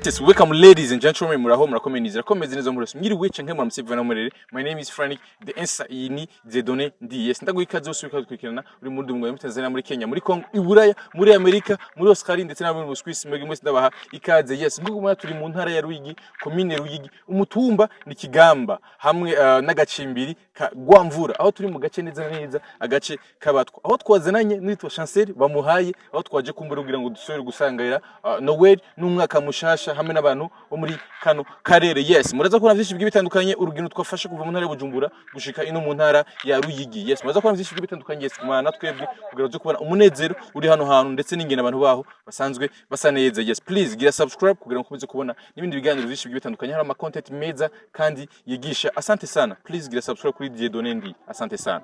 Yes, welcome ladies and gentlemen, muraho, murakomeye, nizera ko meze neza muri mwiriwe canke muramutse bivana murere. My name is Frank the answer, iyi ni Dieudonné Ndi. Yes, ndaguha ikaze wose uriko dukurikirana uri muri Dumwe, muri Tanzania, muri Kenya, muri Congo, i Buraya, muri Amerika, muri Australia ndetse no muri Swiss. Mwebwe mwese ndabaha ikaze. Yes, nk'uko mubona turi mu ntara ya Ruyigi, komine Ruyigi, umutumba ni Kigamba hamwe n'agacimbiri ka Gwamvura, aho turi mu gace neza na neza agace k'abatwa, aho twazananye n'uwitwa Chancel bamuhaye, aho twaje kumbura kugira ngo dusubire gusangira Noel n'umwaka mushasha hamwe n'abantu bo muri kano karere. Yes, muraza kubona vyinshi bigiye bitandukanye, urugendo twafashe kuva mu ntara ya Bujumbura gushika ino mu ntara ya Ruyigi. Yes, muraza kubona vyinshi bigiye bitandukanye. Yes, kumana na twebwe kugira ngo kubona umunezero uri hano hantu ndetse n'ingene abantu baho basanzwe basa neza. Yes, please gira subscribe kugira ngo ukomeze kubona n'ibindi biganiro vyinshi bigiye bitandukanye, hari ama content meza kandi yigisha. Asante sana, please gira subscribe kuri Dieudonné Ndi. Asante sana.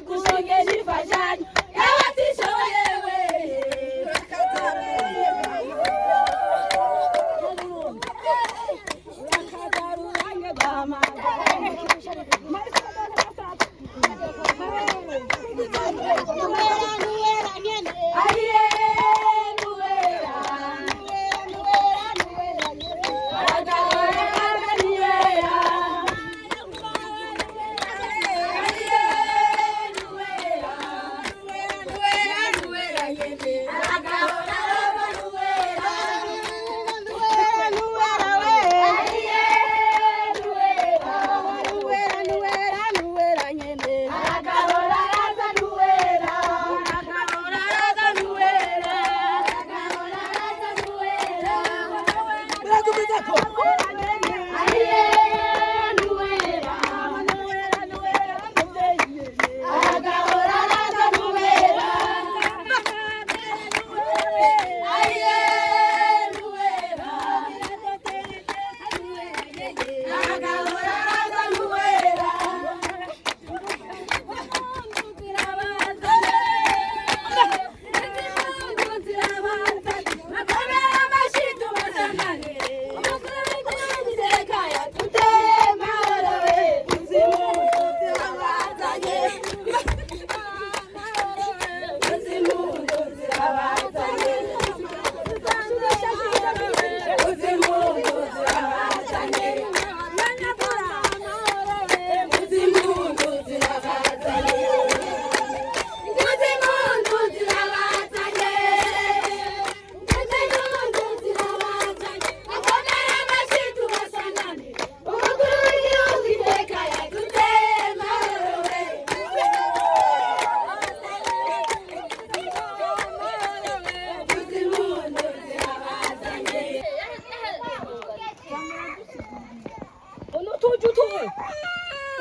Gushongesha imfashanyo y'abatishoboye we.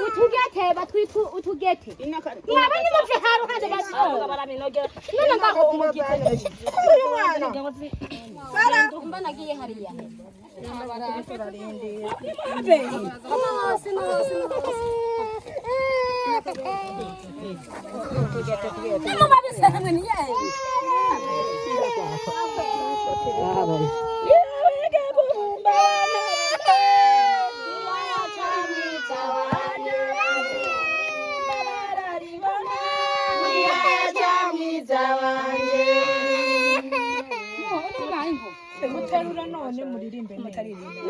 Utugete batwita utugete, mwaba nimuve haruhande none ngaho mba nagiye hariya. Muterura none muririmbe mutaririmbe.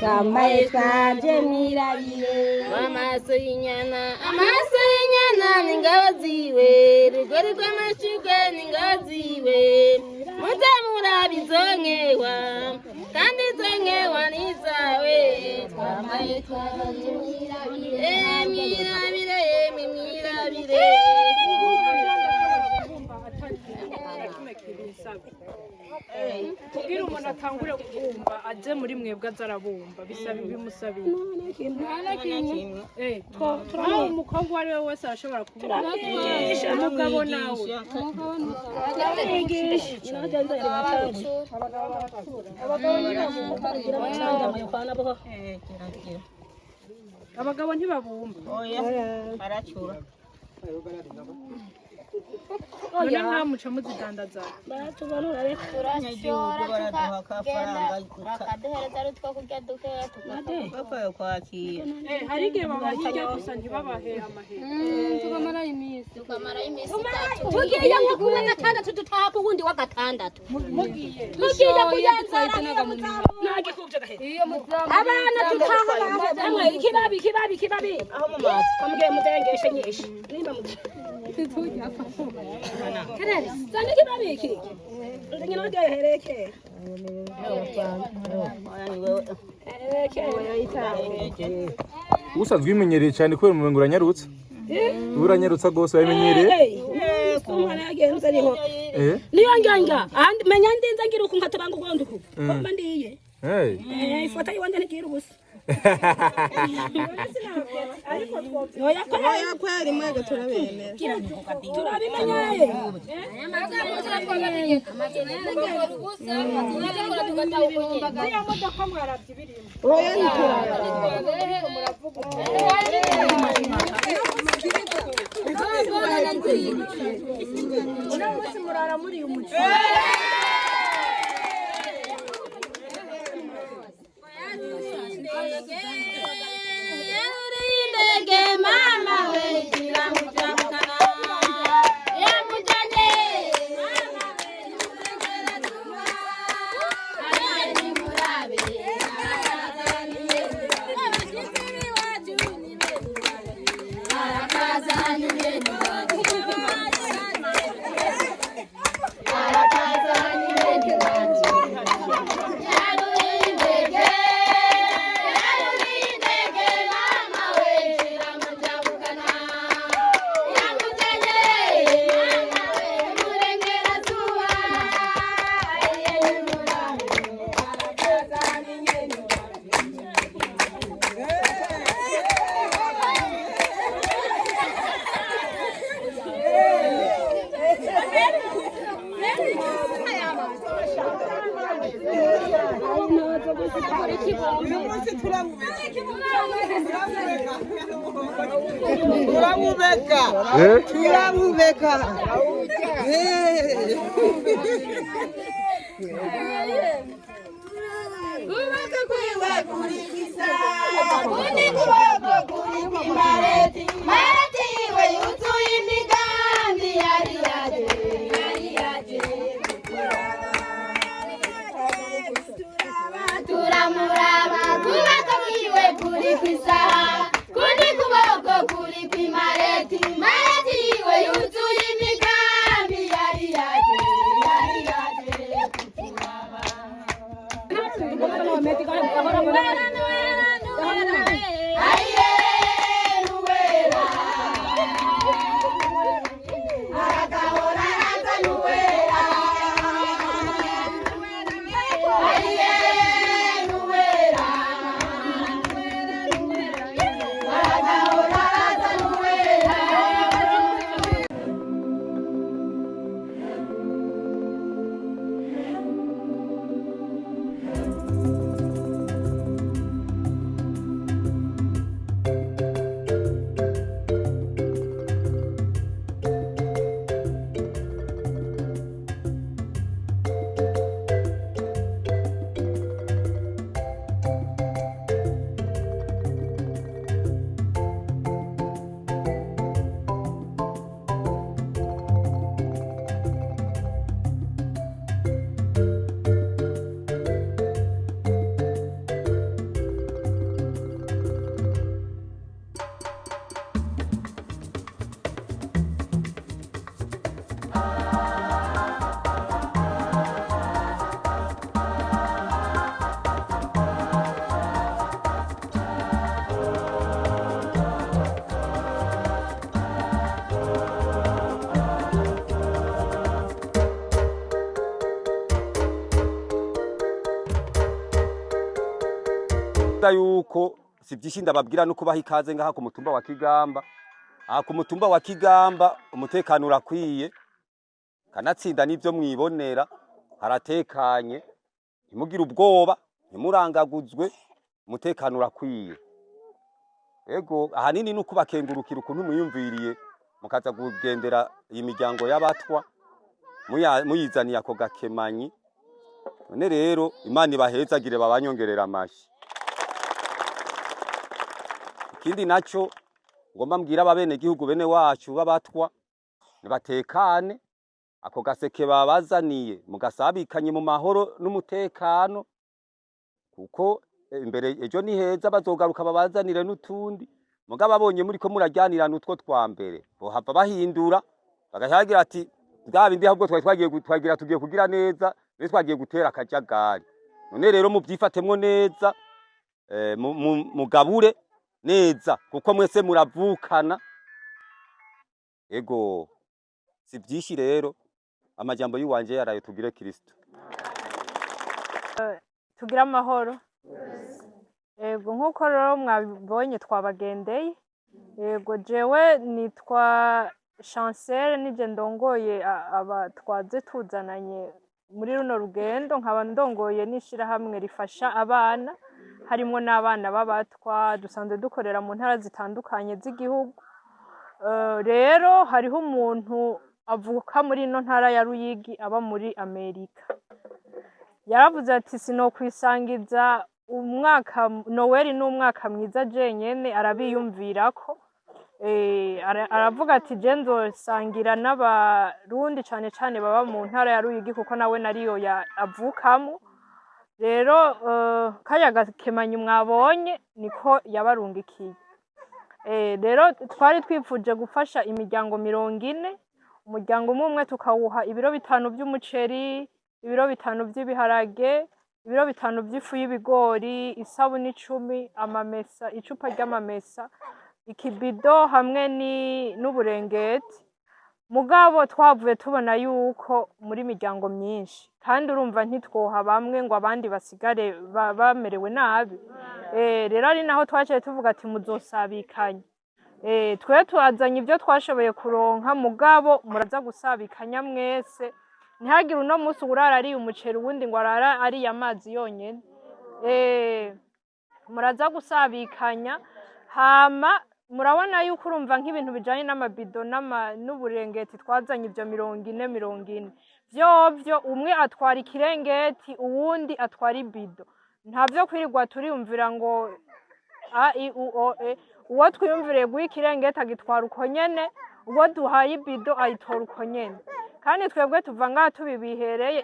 Twambaye twaje mwirabire. Amaso y'inyana, amaso y'inyana ni ingabo ziwe, rugori rw'amashurwe ni ingabo ziwe. Muze murabe izo nkewa, kandi izo nkewa ni izawe. Twambaye twaje mwirabire, mwirabire, yemwe mwirabire. Kugira umuntu atangure kubumba aje muri mwebwe azarabumba bisaba bimusabiye. Aho umukobwa uwo ari we wese arashobora kubumba, umugabo nawe. Abagabo ntibabumba. None nka muca muzidandaza. Turashora tukagenda bakaduhereza ari utwo kurya dukeya kwakira. Hari igihe babaha indya gusa ntibabahe amahera. Tukamara iminsi itatu. Tugiye nko ku wa gatandatu dutaha ku wundi wa gatandatu. Tugiye kuyenzara Abana tutaha hamwe ikibabi ikibabi ikibabi. Aho mu mazi. Amugiye mudengeshe nyinshi. Nimba mudengeshe. Kerere, zana ikibabi iki. Ndingino ryo hereke. Hereke. Usanzwe ubimenyereye cyane kubera umumengo uranyarutsa. Uranyarutsa rwose wabimenyereye. Umwana yagenze ariho. Eh? Niyo nganga, ahandi menya ndinze ngira uku nkatabanga ugondo uku. Mba ndiye. Hey. Ifota yiwanje ntigira ubusa. Oya kweli. Oya kweli mwege turabemera. Turabimenye. Ziriya modoka mwarabye ibirimo. Oya ntiturabemera. Uno munsi murara muri uyu muco. Indege mama we kiramujamukana yamujanye mama we murengera zuba ariye ni murabe abashitsi b'iwacu ni bene arakaza ni bene arakaza ni bene wacu yarurindege yarurindege mama we kiramujabukana yamujanye mama we murengera zuba ariye ni murabe arakaza ni bene Turamubeka. Eh? Turamubeka. Eh. Kuboko kwiwe kuri kwisa. Kundi kuboko kuri kwimareti mareti iwe yuzuye imigambi yari yaje yari yaje turamuraba kuboko kwiwe kuri kwisaha kundi kuboko kuri kwimareti mareti iwe yuzuye imigambi yari yaje yari yaje kuturaba. Yuko si byinshi ndababwira no kubaha ikaze ngaha ku mutumba wa Kigamba. Aha ku mutumba wa Kigamba umutekano urakwiye, kanatsinda n'ivyo mwibonera, haratekanye, ntimugire ubwoba, ntimurangaguzwe, umutekano urakwiye. Ego ahanini ni ukubakengurukira ukuntu mwiyumviriye mukaza kugendera iyi miryango y'abatwa muyizaniye ako gakemanyi. None rero Imana ibahezagire babanyongerera amashi. Ikindi naco ngomba mbwira ababenegihugu bene wacu b'abatwa, nibatekane, ako gaseke babazaniye mugasabikanye mu mahoro n'umutekano, kuko imbere ejo ni heza bazogaruka babazanire n'utundi. Mugabo abonye muriko murajyanirana utwo twa mbere bohava bahindura bagahagira ati bwa bindi ahubwo twari twagiye twagira tugiye kugira neza, rero twagiye gutera akajagari. None rero mubyifatemwo neza, mugabure neza kuko mwese muravukana. Ego si byinshi rero, amajambo y'uwanje yarayo. Tugire Kristo. Tugire amahoro. Yego, nk'uko rero mwabibonye twabagendeye. Yego, jewe nitwa Chancel, nije ndongoye aba twaze tuzananye muri runo rugendo, nkaba ndongoye n'ishirahamwe rifasha abana harimwo n'abana b'abatwa. Dusanzwe dukorera mu ntara zitandukanye z'igihugu. Rero hariho umuntu avuka muri ino ntara ya Ruyigi aba muri Amerika, yaravuze ati sinokwisangiza umwaka Noweli n'umwaka mwiza jenyene, arabiyumvirako. Aravuga ati je nzosangira n'abarundi cane cane baba mu ntara ya Ruyigi, kuko nawe nariyo avukamo. Rero kaya gakemanyi mwabonye niko yabarungikiye. Rero twari twifuje gufasha imiryango 40, umuryango umwe umwe tukawuha ibiro 5 by'umuceri, ibiro 5 by'ibiharage, ibiro 5 by'ifu y'ibigori, isabuni 10, amamesa, icupa ry'amamesa, ikibido hamwe n'uburengeti. Mugabo twavuye tubona yuko muri miryango myinshi, kandi urumva ntitwoha bamwe ngo abandi basigare bamerewe nabi. Rero ari naho twaciye tuvuga ati muzosabikanya. Twe tuazanye ibyo twashoboye kuronka, mugabo muraza gusabikanya mwese, ntihagire uno munsi urara ariye umuceri uwundi ngo arara ariye amazi yonyene. Muraza gusabikanya. Hama murabona yuko urumva nk'ibintu bijanye n'amabido n'uburengeti twazanye ibyo 40 40 vyovyo, umwe atwara ikirengeti uwundi atwara ibido, ntavyo kwirirwa turiyumvira ngo a i u o e. Uwo twiyumviriye guha ikirengeti agitwara uko nyene, uwo duhaye ibido ayitora uko nyene, kandi twebwe tuva ngaha tubibihereye.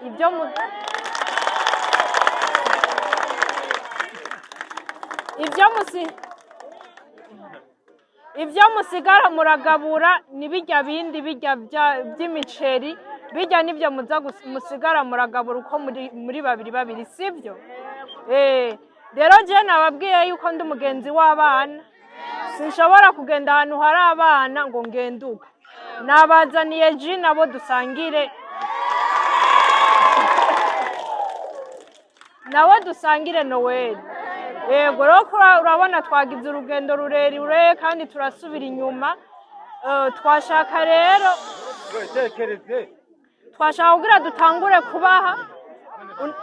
Ibyo musigara muragabura ni bijya bindi bijya by'imiceri, bijya nibyo muza musigara muragabura uko muri babiri babiri, sibyo? Rero je nababwiye yuko ndi umugenzi w'abana, sinshobora kugenda ahantu hari abana ngo ngenduke. Nabazaniye ji nabo dusangire, nabo dusangire Noweli. Yego rero urabona twagize urugendo rurerure kandi turasubira inyuma. Twashaka rero twashaka kugira dutangure kubaha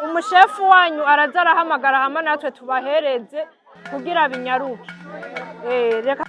umushefu wanyu araza arahamagara hamwe natwe tubahereze kugira binyaruke. Reka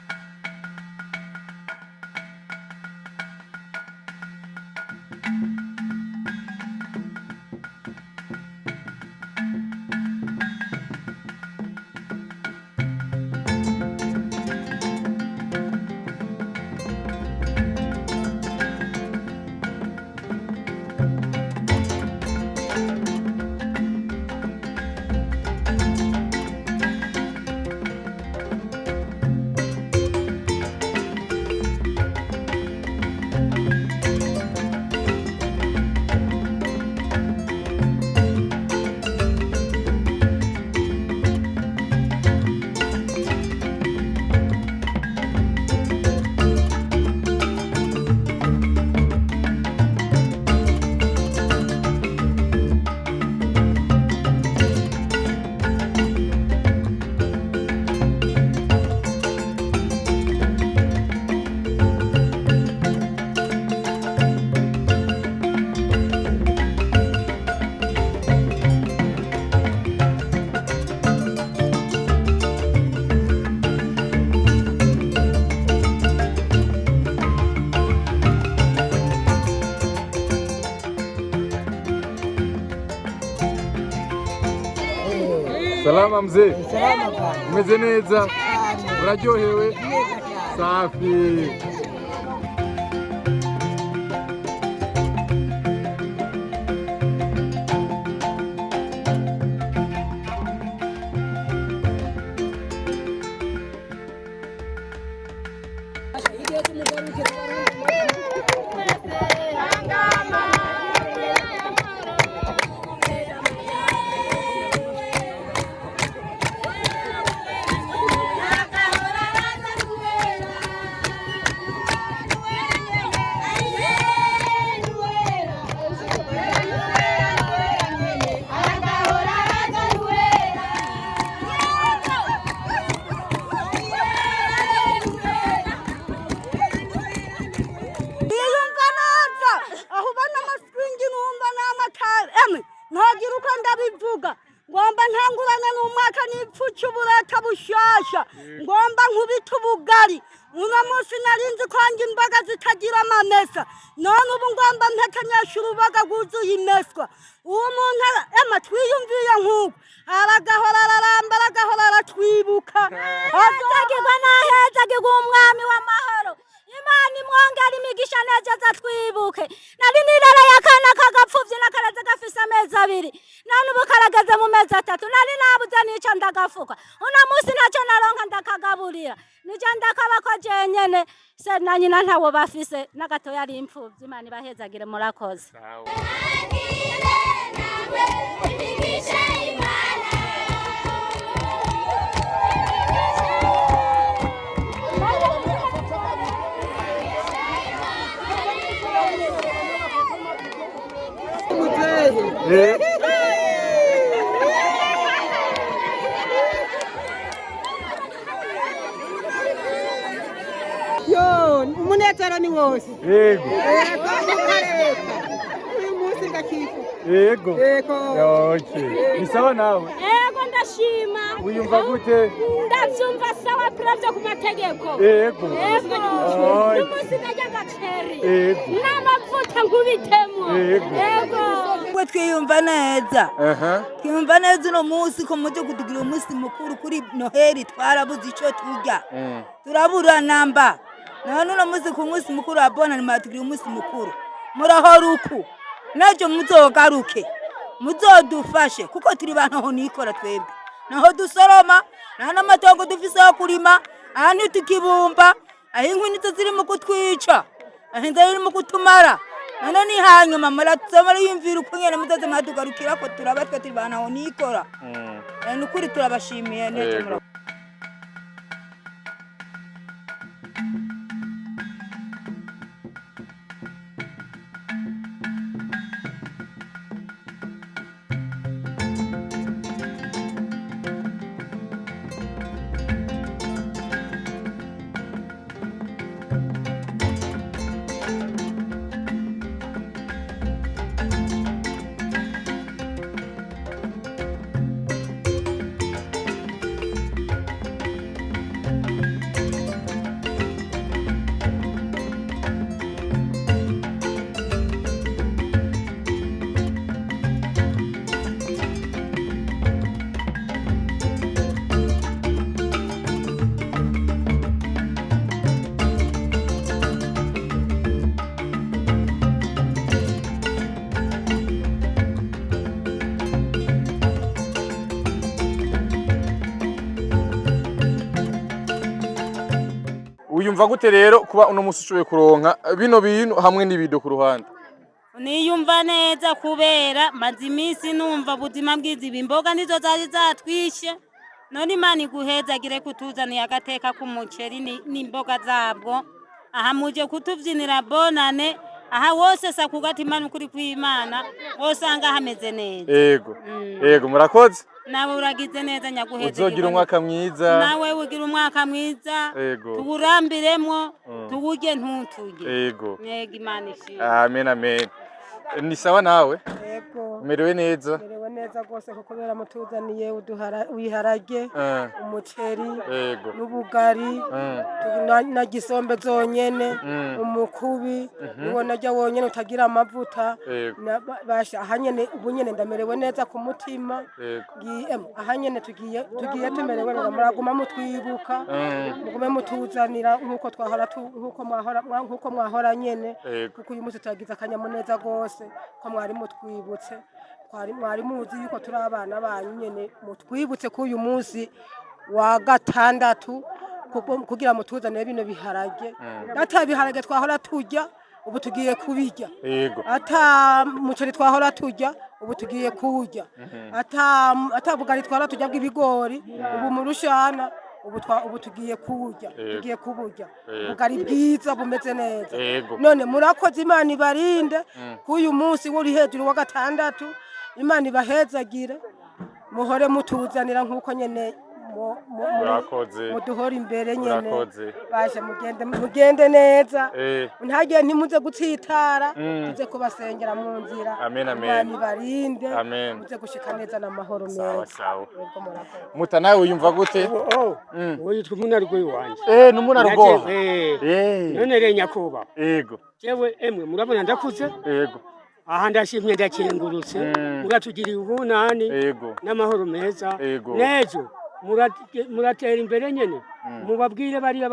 Salama mzee. Umeze neza? Uraryohewe? Safi. Niyumva neza aho ubona amasiringi numva n'amatara emwe ntagira uko ndabivuga. Ngomba ntangurane n'umwaka nipfuca uburata bushasha, ngomba nkubita ubugari. Uno munsi narinzi kwanga imboga zitagira amamesa, none ubu ngomba mpekenyesha uruboga rwuzuye imeswa. Uwo muntu ema twiyumviye nk'uko aragahora araramba, aragahora aratwibuka. Hezagirwa nahezagirwa umwami w'amahoro. Imana imwongera imigisha neza twibuke. Nari nirereye akana k'agapfuvyi n'akaraze gafise amezi 2, none ubu karageze mu mezi 3. Nari nabuze n'ico ndagafuka, uno munsi ntacyo naronka ndakagaburira, nije ndakabako jenyene, se na nyina ntawo bafise, n'agatoya ari impfuvyi. Imana ibahezagire, murakoze. Eh. Yo, umunezero ni wose. Yego. Yego, reka. Uyu munsi ndakifu. Yego. Yego. Okay. Ni sawa nawe? Ego, ndashima. Wiyumva gute? Ndavyumva sawa puravyo ku mategeko. Yego. Ego. Oy. N'umunsi ndarya agaceri Yego. n'amavuta nkubitemo. Yego. Ego. We twiyumva neza. Aha. Twiyumva neza uno munsi ko muje kutugira umunsi mukuru kuri Noheli, twarabuze ico turya. Turabura namba. None uno munsi ku munsi mukuru wa Bonane mwatugira umunsi mukuru. Murahora uku. N'ejo muzogaruke. Muzodufashe kuko turi bantu aho nikora twebwe. Naho dusoroma, nta n'amatongo dufise yo kurima, aha ntitukibumba, aho inkwi nizo ziri mu kutwica, aho inzara iri mu kutumara. None ni hanyuma muraza muriyumvira uko nyene muzoze mwadugarukirako, turaba twe turi bantu aho nikora. Ni ukuri turabashimiye n'ejo Yego. Wiyumva gute rero kuba uno munsi ushoboye kuronka bino bintu hamwe n'ibido ku ruhande? Niyumva neza kubera maze iminsi numva ubuzima bwiza, ibi imboga nizo zari zatwishe. None Imana iguhezagire kutuzaniye agateka k'umuceri n'imboga zabwo. Aha muje kutuvyinira bonane, aha wose sa kugati Imana ukuri kw'Imana wosanga hameze neza. Yego. Yego, murakoze. Nawe uragize neza nyaguhezagirwa. Uzogira umwaka mwiza. Nawe ugira umwaka mwiza. Yego. Tuwurambiremwo, tuwurye ntuturye. Yego. Yego, Imana ishimwe. Amen, amen. Ni sawa nawe? Yego. Umerewe neza? Merewe. Neza rwose, kuko kubera mutuzaniye ibiharage, umuceri n'ubugari na gisombe zonyene, umukubi niwo narya wonyene utagira amavuta. Basha aha nyene, ubu nyene ndamerewe neza ku mutima. Aha nyene tugiye tumerewe neza. Muraguma mutwibuka, mugume mutuzanira nk'uko twahora nk'uko mwahora nyene, kuko uyu munsi turagize akanyamuneza rwose ko mwari mutwibutse. Mwari muzi yuko turi abana banyu nyene, mutwibutse ko uyu munsi wa gatandatu kugira mutuzanire bino biharage. Ata biharage twahora turya, ubu tugiye kubirya. Ata muceri twahora turya, ubu tugiye kuwurya. Ata bugari twahora turya bw'ibigori, ubu mu rushana ubu tugiye kuwurya. Tugiye kuburya ubugari bwiza bumeze neza. None murakoze, Imana ibarinde k'uyu munsi wuri hejuru wa gatandatu. Imana ibahezagire, muhore mutuzanira nk'uko nyene Murakoze. muduhora imbere nyene. Murakoze. Baje mugende neza. Ntagiye, ntimuze gutsitara. Tuze kubasengera mu nzira. Amen, amen. Imana ibarinde. Amen. Muze gushika neza n'amahoro Sawa, meza. sawa. Yego, murakoze. Muta, nawe wiyumva gute? Oh, uwo yitwa umunarwe wanje. Ni umunarugoma. None rero nyakubahwa, jewe emwe murabona ndakuze. Aha ndashimye, ndakengurutse. Muratugiriye ubunani n'amahoro meza. N'ejo muratera imbere nyene, mubabwire bariya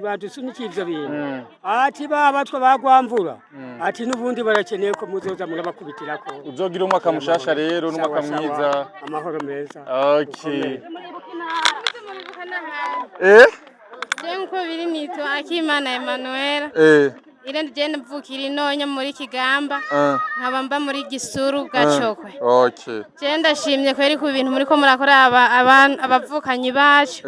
badusunikiye ivyo bintu, ati babatwa bagwamvura, ati n'ubundi barakeneye ko muzoza murabakubitirako. Uzogira umwaka mushasha rero n'umwaka Sawa, sawa. mwiza. Amahoro meza. Okay. Eh? Je nkuko biri nitwa Akimana Emmanuel. Irindi je mvukira inonyo muri Kigamba, nkaba mba muri Gisuru Gacokwe. Je ndashimye kweri ku bintu muriko murakora abavukanyi bacu.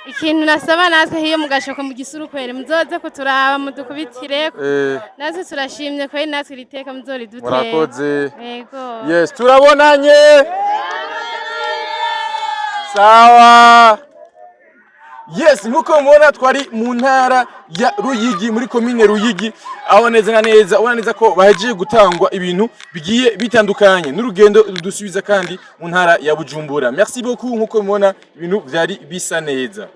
Ikintu nasaba, natwe hiyo mu Gacokwe mu Gisuru kweri muzoze kuturaba mudukubitireko. Natwe turashimye kweri, natwe iri teka muzoridutera. Murakoze. Yego. Yes, turabonanye. Sawa. Yes, nkuko mubona twari mu ntara ya Ruyigi, muri komine Ruyigi, aho neza na neza ubona neza ko bahejeje gutangwa ibintu bigiye bitandukanye, n'urugendo rudusubiza kandi mu ntara ya Bujumbura. Merci beaucoup, nkuko mubona ibintu vyari bisa neza.